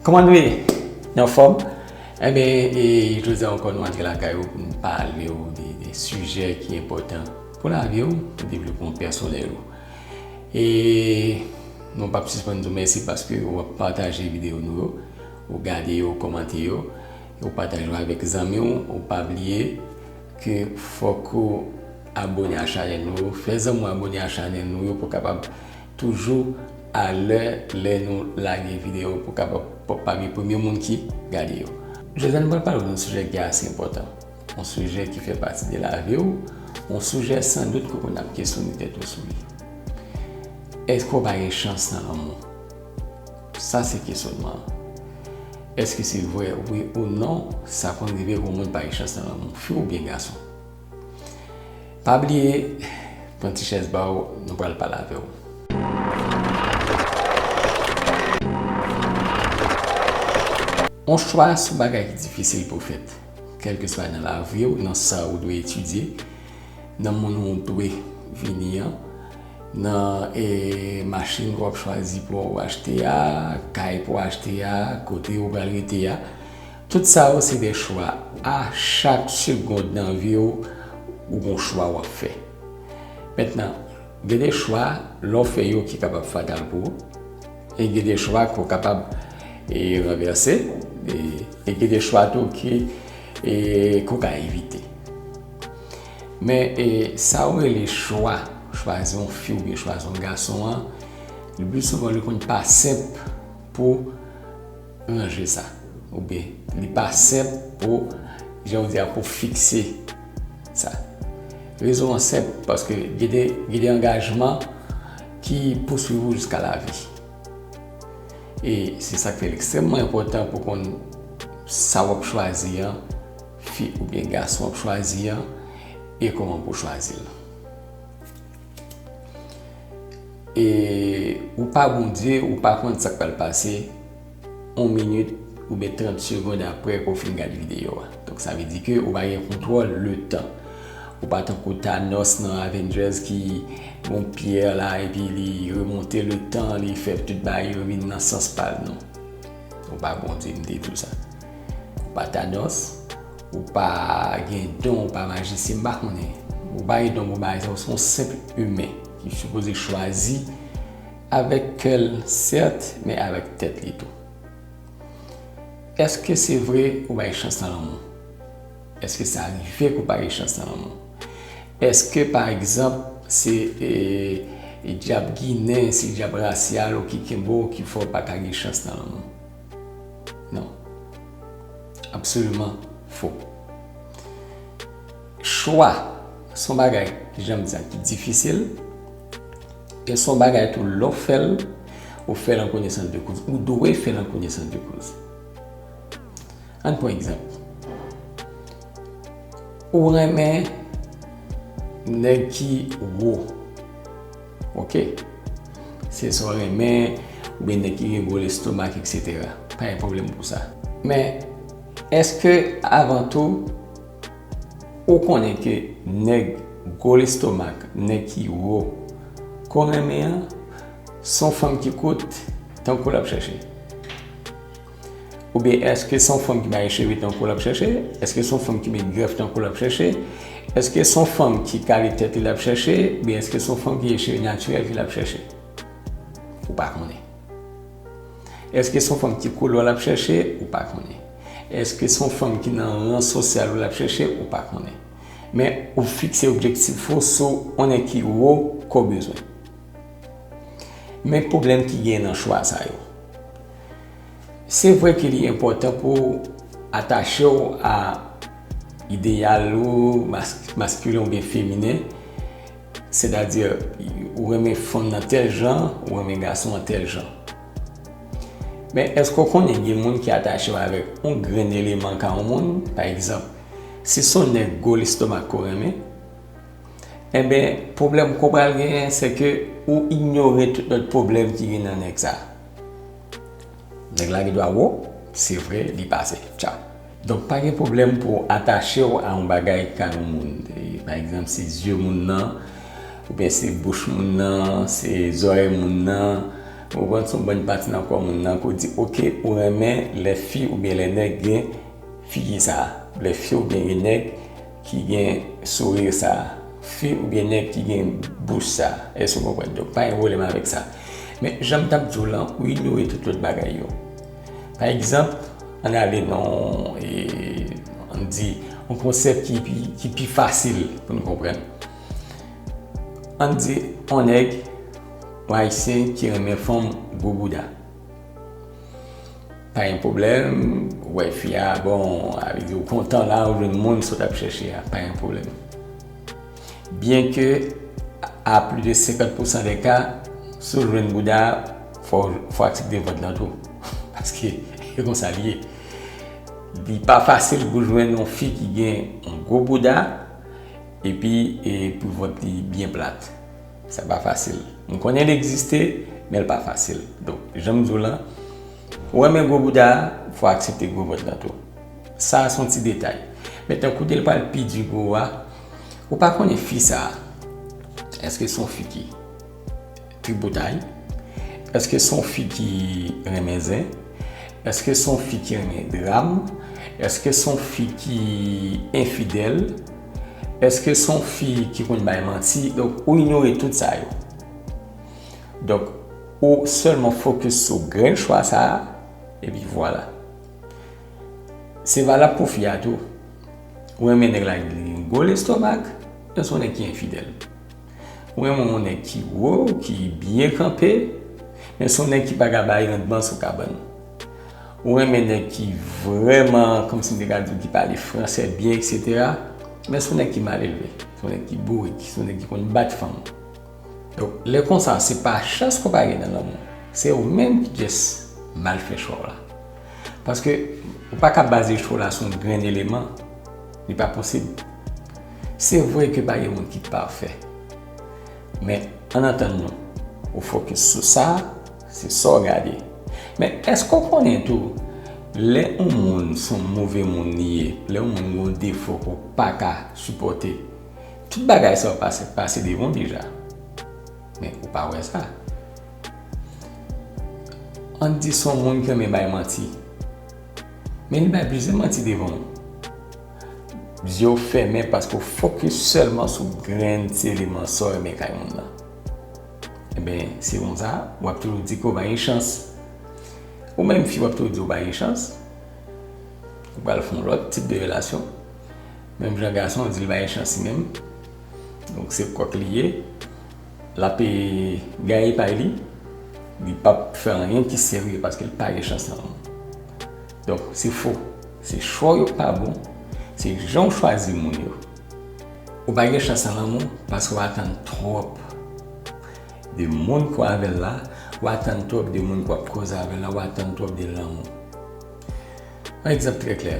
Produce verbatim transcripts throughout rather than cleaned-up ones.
Kòman nou ye? Nou anfòm? Enben, e, jodi a ankò nou antre lakay ou pou nou pale w de, de sijè ki enpòtan pou lavi w, pou devlopman pèsonèl ou. E nou p ap sispann di w mèsi paske w ap pataje videyo nou yo, ou gade yo, ou kòmante yo, ou pataje yo avèk zanmi w, ou pa bliye ke fòk ou abòne a chanèl nou yo, fè zanmi w abòne a chanèl nou yo pou w kapab toujou alè lè nou lage videyo, pou w kapab pami premye moun ki gade yo. Jodi a nou pral pale w de yon sijè ki ase enpòtan, yon sijè ki fè pati de lavi w, yon sijè san dout ke w konn ap kesyone tèt ou sou li. Èske w pa gen chans nan lanmou? Sa se kesyonman an. Èske se vre, wi ou non, sa konn rive pou moun pa gen chans nan lanmou, fi oubyen gason? Pa bliye, pran ti chèz ba w, nou pral pale avè w. Yon chwa se yon bagay ki difisil pou fèt, kèlkeswa nan lavi w, nan sa ou dwe etidye, nan moun ou dwe vini an, nan, e, machin ke w ap chwazi pou w achte a, kay pou w achte a, kote ou pral rete a. Tout sa yo se de chwa. A chak segonn nan vi w, ou gon chwa w ap fè. Mentnan, gen de chwa, lè w fè yo ki kapab fatal pou ou, e gen de chwa ke w kapab, e, ranvèse, e, e gen de chwa tou ki, e, ke w ka evite. Men, e, sa yo rele chwa, chwazi yon fi oubyen chwazi yon gason an, le pli souvan li konn pa senp pou ranje sa. Oubyen, li pa senp pou, jan w di a, pou fikse sa. Rezon an senp, paske gen de, gen de angajman ki pouswiv ou jiska lavi. E se sa k fè l ekstrèmman enpòtan pou konn sa w ap chwazi an, fi oubyen gason w ap chwazi an, e kòman pou w chwazi l. E ou pa Bondye, ou pa konn sa k pral pase yon minit oubyen trant segonn apre ke w fin gade videyo a. Donk, sa vle di ke ou pa gen kontwòl letan. Ou pa tankou Thanos nan Avengers ki gon pyè la, epi li remonte letan, li fè tout bagay yo vin nan sans pa l, non. Ou pa Bondye, m te di w sa. Ou pa Thanos, ou pa gen don, ou pa majisyen, m pa konnen. Ou pa gen don pou bagay sa, ou se yon senp imen ki sipoze chwazi avèk kè l, sèt, men avèk tèt li tou. Èske se vre ou bay chans nan lanmou? Èske sa rive ke w pa gen chans nan lanmou? Èske, pa egzanp, se, e, e dyab ginen, se dyab rasyal ou ki kenbe w, ki fè w pa ka gen chans nan lanmou? Non. Absoliman fo. Chwa, se yon bagay, jan m di a, ki difisil. E se yon bagay tou, lè w fè l, ou fè l an konesans de koz. Ou dwe fè l an konesans de koz. Ann pran egzanp. Ou renmen nèg ki wo. Oke? Se sa w renmen, oubyen nèg ki gen gwo lestomak, etsetera. Pa gen pwoblèm pou sa. Men, èske avan tou, ou konnen ke nèg gwo lestomak, nèg ki wo, ke w renmen an, se yon fanm ki kout, tankou l ap chèche? Oubyen èske se yon fanm ki bay cheve tankou l ap chèche? Èske se yon fanm ki met grèf tankou l ap chèche? Èske se yon fanm ki kale tèt li l ap chèche? Oubyen èske se yon fanm ki gen cheve natirèl ki l ap chèche? Ou pa konnen. Èske se yon fanm ki kolon l ap chèche? Ou pa konnen. Èske se yon fanm ki nan ran sosyal ou l ap chèche? Ou pa konnen. Men ou fikse objektif ou sou yon nèg ki wo ke w bezwen. Men pwoblèm ki gen nan chwa sa yo. Se vre ke li enpòtan pou w atache w a ideyal ou, mas-, maskilen oubyen feminen, sètadi ou renmen fanm nan tèl jan, ou renmen gason an tèl jan. Men èske w konnen gen moun ki atache yo avèk yon grenn eleman ka yon moun? Pa egzanp, si se yon nèg gwo lestomak ke w renmen, enben, pwoblèm ke w pral genyen, se ke ou inyore tout lòt pwoblèm ki gen nan nèg sa. Nèg la gen dwa wo, se vre, li pase. Tcha. Donk, pa gen pwoblèm pou w atache w a yon bagay k a yon moun. E, pa egzanp, se zye moun nan, oubyen se bouch moun nan, se zòrèy moun nan, ou konprann, se yon bann pati nan kò moun nan, ke w di, oke, ou renmen lè fi oubyen lè nèg gen figi sa a, lè fi oubyen gen nèg ki gen souri sa a, fi oubyen nèg ki gen bouch sa a. Èske w konprann? Donk, pa gen pwoblèm avèk sa. Men, jan m t ap di w lan, ou inyore tout lòt bagay yo. Pa egzanp, ann ale nan, e, ann di, yon konsèp ki pi, ki pi fasil pou n konprann. Ann di, yon nèg, yon ayisyen ki renmen fanm gwo bouda. Pa gen pwoblèm, ou wè fi a, bon, sa vle di ou kontan la, ou jwenn moun sa w t ap chèche a, pa gen pwoblèm. Byenke, a plis de senkant pousan dè ka, si w jwenn bouda, fò, fò aksepte vant lan tou. Paske, e konsa l ye. Li pa fasil pou jwenn yon fi ki gen yon gwo bouda, epi, e, pou vant li byen plat. Sa pa fasil. M konnen l egziste, men l pa fasil. Donk, jan m di w lan, ou renmen gwo bouda a, fò w aksepte gwo vant lan tou. Sa a se yon ti detay. Men tankou de l pral pi di gwo a, ou pa konnen fi sa a. Èske se yon fi ki tripotay? Èske se yon fi ki renmen zen? Èske se yon fi ki renmen dram? Èske se yon fi ki enfidèl? Èske se yon fi ki konn bay manti? Donk, ou inyore tout sa yo. Donk, ou sèlman fokis sou grenn chwa sa a, epi vwala. Se valab pou fi a tou. Ou renmen nèg la ki gen gwo lestomak, men se yon nèg ki enfidèl. Ou renmen yon nèg ki wo, ki byen kanpe, men se yon nèg ki pa ka bay randman sou kabann. Ou renmen nèg ki vrèman, kòmsi m te ka di w, ki pale fransè byen, etsetera, men se yon nèg ki malelve, se yon nèg ki bourik, se yon nèg ki konn bat fanm. Donk, lè konsa, se pa chans ke w pa gen nan lanmou. Se ou menm ki just mal fè chwa w la. Paske ou pa ka baze chwa w la sou yon grenn eleman. Li pa posib. Se vre ke pa gen moun ki pafè. Men, ann antann nou, ou fokis sou sa, se sa w gade. Men, èske w konnen tou, lè yon moun se yon move moun li ye, lè yon moun gen yon defo ke w pa ka sipòte, tout bagay sa yo pase, pase devan w deja. Men ou pa wè sa. Ann di se yon moun ki renmen bay manti. Men li bay plizyè manti devan w. Zye w fèmen paske w fokis sèlman sou grenn ti eleman sa w renmen kay moun nan. Enben, se konsa, w ap toujou di ke w pa gen chans. Ou menm fi, w ap toujou di w pa gen chans. Ou pral fè yon lòt tip de relasyon. Menm jan gason an di l pa gen chans li menm. Donk, se kòk li ye. L ap, e, gaye pay li. Li p ap fè anyen ki serye paske l pa gen chans nan lanmou. Donk, se fo. Se chwa w yo k pa bon. Se jan w chwazi moun yo. Ou pa gen chans nan lanmou paske w atann twòp de moun k ou avè l la, w atann twòp de moun k w ap koze avè l la, w atann twòp de lanmou. Yon egzanp trè klè.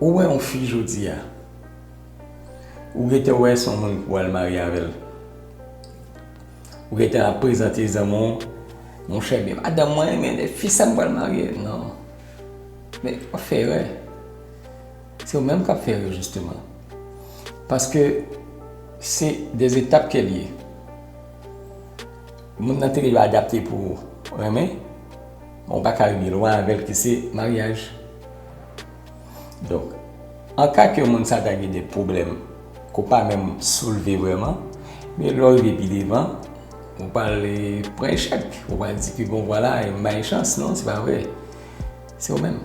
Ou wè yon fi jodi a, ou gentan wè se yon moun pou w al marye avè l. Ou gentan ap prezante zanmi w, monchè, men madanm mwen, men fi sa m pral marye. Non. Men w ap fè erè. Se ou menm k ap fè erè, jisteman. Paske se de etap ke l ye. Moun nan te dwe adapte pou renmen, men w pa ka rive lwen avè l ki se maryaj. Donk, an ka ke moun sa ta gen de pwoblèm ke w pa menm soulve vrèman, men lè w rive pi devan, ou pral pran echèk, ou pral di ke bon, vwala, m bay chans. Non, se pa vre. Se ou menm.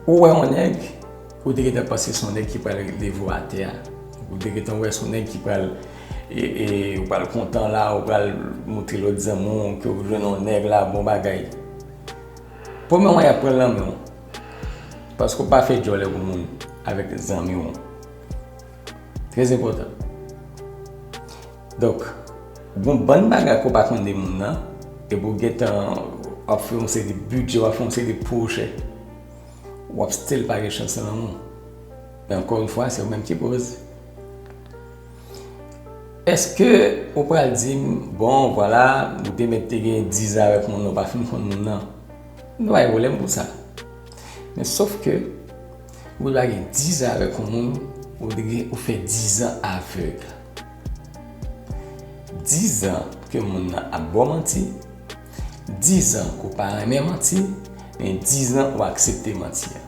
Ou wè yon nèg, ou te gentan panse se yon nèg ki pral leve w atè a. Ou te gentan wè se yon nèg ki pral, e, e, ou pral kontan la, ou pral montre lòt zanmi w ke ou jwenn yon nèg la, bon bagay. Premye mwayen ap pran l nan men w. Paske w pa fè djòlè pou moun avèk zanmi w. Trè enpòtan. Donk, gon bann bagay ke w pa konn de moun nan, epi w gentan w ap fè yon seri de bidjè, w ap fè yon seri de pwojè. W ap still pa gen chans nan lanmou. Men ankò yon fwa, se ou menm ki koz. Èske ou pral di m, bon, vwala, ou te mèt te gen diz an avèk moun nan, ou pa fin konn moun nan? M pa gen pwoblèm pou sa. Men sof ke ou ta gen dizan avèk yon moun, ou te gen, ou fè dizan avèg. Dizan ke moun nan ap ba w manti, dizan ke w pa renmen manti, men dizan ou aksepte manti a.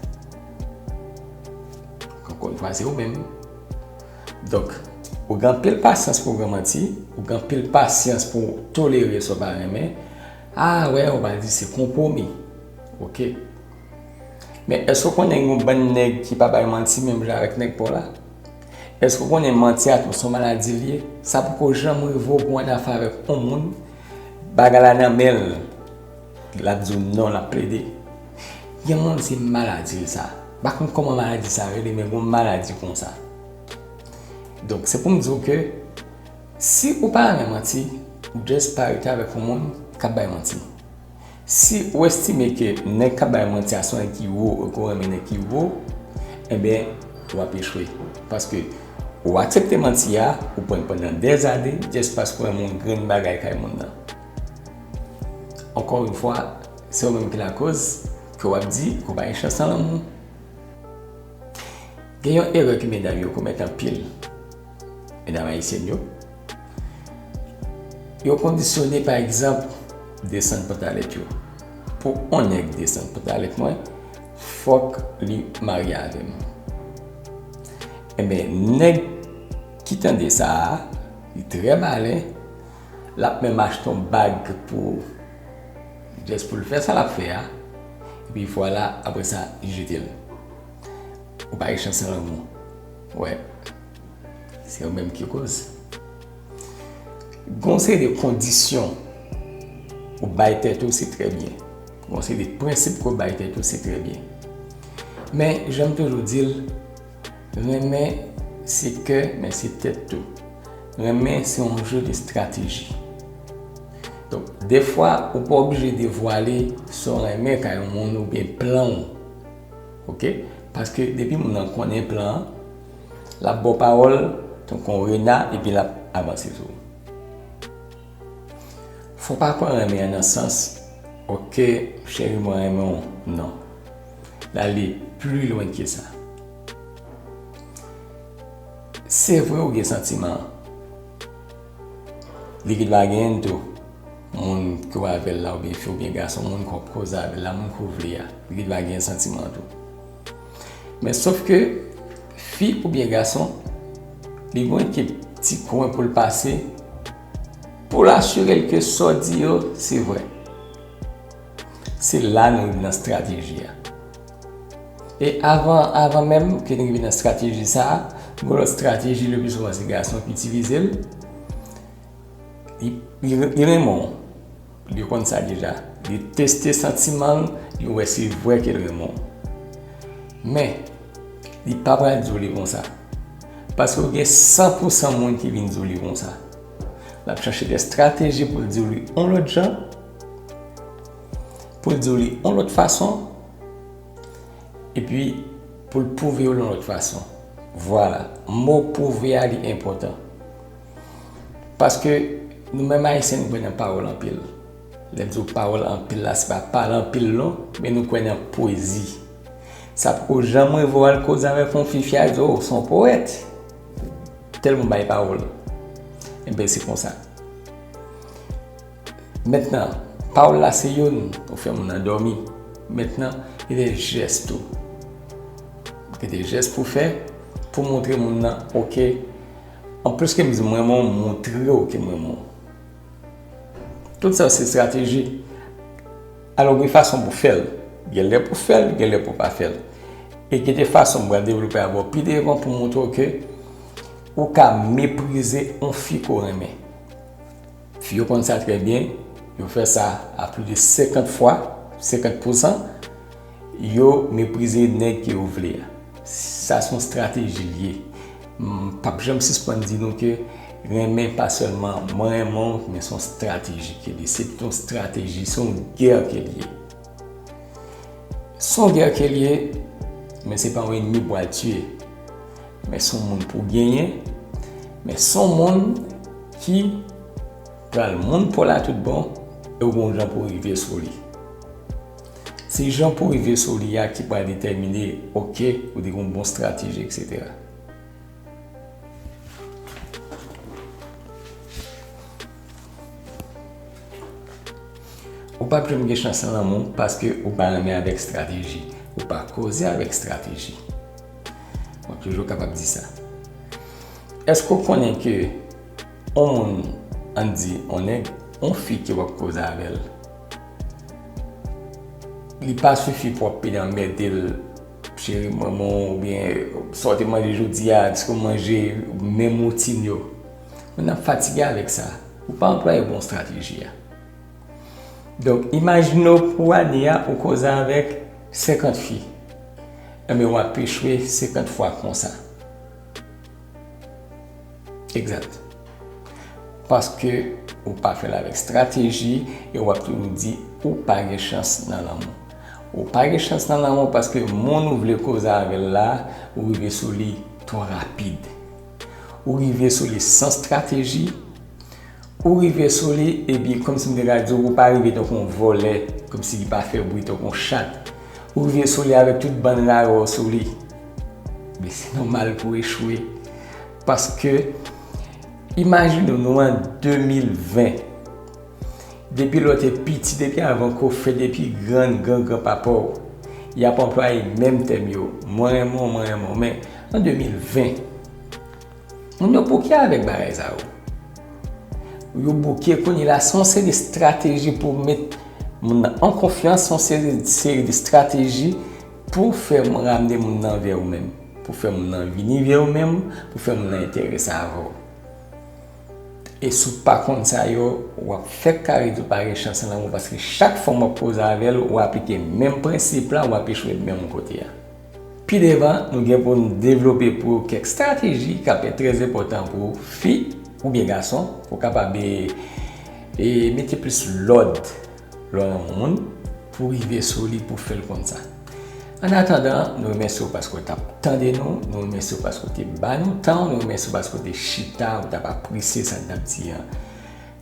Ankò yon fwa, se ou menm. Donk, ou gen anpil pasyans pou w gen manti, ou gen anpil pasyans pou w tolere sa w pa renmen. A, wè, ou va di se konpwomi. Oke. Men èske w konnen gen yon bann nèg ki pa bay manti menm jan avèk nèg pa w la? Èske w konnen manti a tou se yon maladi l ye? Sa poko janm rive w pou w annafè avèk yon moun, bagay la nan men l, l ap di w non, l ap plede. Gen moun se maladi l sa. M pa konn kòman maladi sa rele, men gen yon maladi konsa. Donk, se pou m di w ke si ou pa renmen manti, ou just pa rete avèk yon moun k ap bay manti. Si ou estime ke nèg k ap bay manti a se yon nèg ki wo, ou ke w renmen nèg ki wo, enben, w ap echwe. Paske ou aksepte manti a, ou pran l pandan dèzane, just paske w renmen yon grenn bagay kay moun nan. Ankò yon fwa, se ou menm ki lakoz ke w ap di ke w pa gen chans nan lanmou. Gen yon erè ke medam yo komèt anpil, medam ayisyèn yo. Yo kondisyone, pa egzanp, desann pantalèt yo. Pou yon nèg desann pantalèt mwen, fòk li marye avè m. Enben, nèg ki tande sa a, li trè malen, l ap menm achte yon bag pou, just pou l fè sa l ap fè a, epi vwala, apre sa, li jete l. Ou pa gen chans nan lanmou. Wè, se ou menm ki koz. Gon seri de kondisyon ou bay tèt ou, se trè byen. Gon seri de prensip ke w bay tèt ou, se trè byen. Men, jan m toujou di l, renmen se kè, men se tèt tou. Renmen se yon je de estrateji. Donk, defwa, ou pa oblije devwale sa w renmen kay yon moun oubyen plan w. Oke? Paske depi moun nan konnen plan an, l ap ba w pawòl, tankou yon rena, epi l ap avanse sou ou. Fò w pa pran renmen an nan sans, oke, cheri, mwen renmen w. Non. L ale pli lwen ke sa. Se vre ou gen santiman. Li gen dwa genyen l tou. Moun ke w avè l la, oubyen fi oubyen gason, moun ke w ap koze avè l la, moun ke w vle a, li gen dwa genyen santiman tou. Men sof ke fi oubyen gason, li gen yon ti kwen pou l pase, pou l asire l ke sa w di yo, se vre. Se la nou rive nan estrateji a. E avan, avan menm ke nou rive nan estrateji sa a, gen lòt estrateji, le pli souvan se gason ki itilize l. Li, li, li renmen w. Li konn sa deja. Li teste santiman l, li wè si vre ke l renmen w. Men, li pa pral di w li konsa. Paske w gen san pou san moun ki vin di w li konsa. L ap chache de estrateji pou l di w li yon lòt jan, pou l di w li yon lòt fason, epi pou l pwouve w l yon lòt fason. Vwala, mo pwouve a li enpòtan. Paske nou menm Ayisyen, nou kwè nan pawòl anpil. Lè m di w pawòl anpil la, se pa pale anpil non, men nou kwè nan pwezi. Sa poko janm rive w al koze avèk yon fi, fi a di w, o, w se yon powèt. Tèlman w bay pawòl. Enben, se konsa. Mentnan, pawòl la se youn, ou fè moun nan dòmi. Mentnan, gen de jès tou. Gen de jès pou fè, pou montre moun nan, oke, anplis ke m di m renmen w, montre w ke m renmen w. Tout sa yo se estrateji. Alò, gen fason pou fè l. Gen lè pou fè l, gen lè pou pa fè l. E gen de fason m pral devlope avè w pi devan pou montre w ke ou ka meprize yon fi ke w renmen. Fi yo konn sa trè byen, yo fè sa a plis de senkant fwa, senkant pou san, yo meprize nèg ke yo vle a. Sa se yon estrateji l ye. M p ap janm sispann di nou ke renmen pa sèlman mwen renmen w, men se yon estrateji ke l ye. Se yon estrateji, se yon gè ke l ye. Se yon gè ke l ye, men se pa yon ènmi pou al tiye. Men se yon moun pou genyen, men se yon moun ki pral moun pa w la tout bon, e w gen yon jan pou w rive sou li. Se jan pou w rive sou li a ki pral detèmine, oke, ou te gen yon bon estrateji, etsetera. Ou p ap janm gen chans nan lanmou paske ou pa renmen avèk estrateji. Ou pa koze avèk estrateji. Ou toujou kapab di sa. Èske w konnen ke yon moun, ann di, yon nèg, yon fi ke w ap koze avè l, li pa sifi pou w ap pede anmède l, cheri, manman, oubyen sa w te manje jodi a, èske w manje menm woutin yo? Moun ap fatige avèk sa. Ou pa anplwaye bon estrateji a. Donk, imajine w pou ane a, ou koze avèk senkant fi. Enben, w ap echwe senkant fwa konsa. Egzat. Paske ou pa fè l avèk estrateji e w ap toujou di ou pa gen chans nan lanmou. Ou pa gen chans nan lanmou paske moun ou vle koze avè l la, ou rive sou li twò rapid. Ou rive sou li san estrateji, ou rive sou li, epi kòmsi m te ka di w, ou pa rive tankou yon vòlè, kòmsi li pa fè bri tankou yon chat. Ou rive sou li avèk tout bann rara w sou li. Men se nòmal pou w echwe. Paske, imajine w, nou an de mil ven. Depi lè w te piti, depi avan ke w fèt, depi grann, gran, gran papa w, y ap anplwaye menm tèm yo. Mwen renmen w, mwen renmen w. Men, an de mil ven, moun yo bouke avèk bagay sa yo. Yo bouke kounye la, se yon seri de estrateji pou w met moun nan an konfyans, se yon seri, seri de estrateji pou fè m ramne moun nan vè ou menm, pou fè moun nan vini vè ou menm, pou fè moun nan enterese avè w. E si w pa konn sa yo, w ap fèk kare di w pa gen chans nan lanmou, paske chak fanm w ap koze avè l, ou aplike menm prensip la, w ap echwe menm kote a. Pi devan, nou gen pou n devlope pou kèk estrateji k ap trè enpòtan pou fi oubyen gason, pou w kapab, e, e, mete plis lòd lè w renmen yon moun, pou rive sou li, pou fè l konn sa. An atandan, nou remèsye w paske w t ap tande nou, nou remèsye w paske w te ba nou tan w, nou remèsye w paske w te chita, ou t ap apresye sa n t ap di an.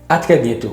A trè byento.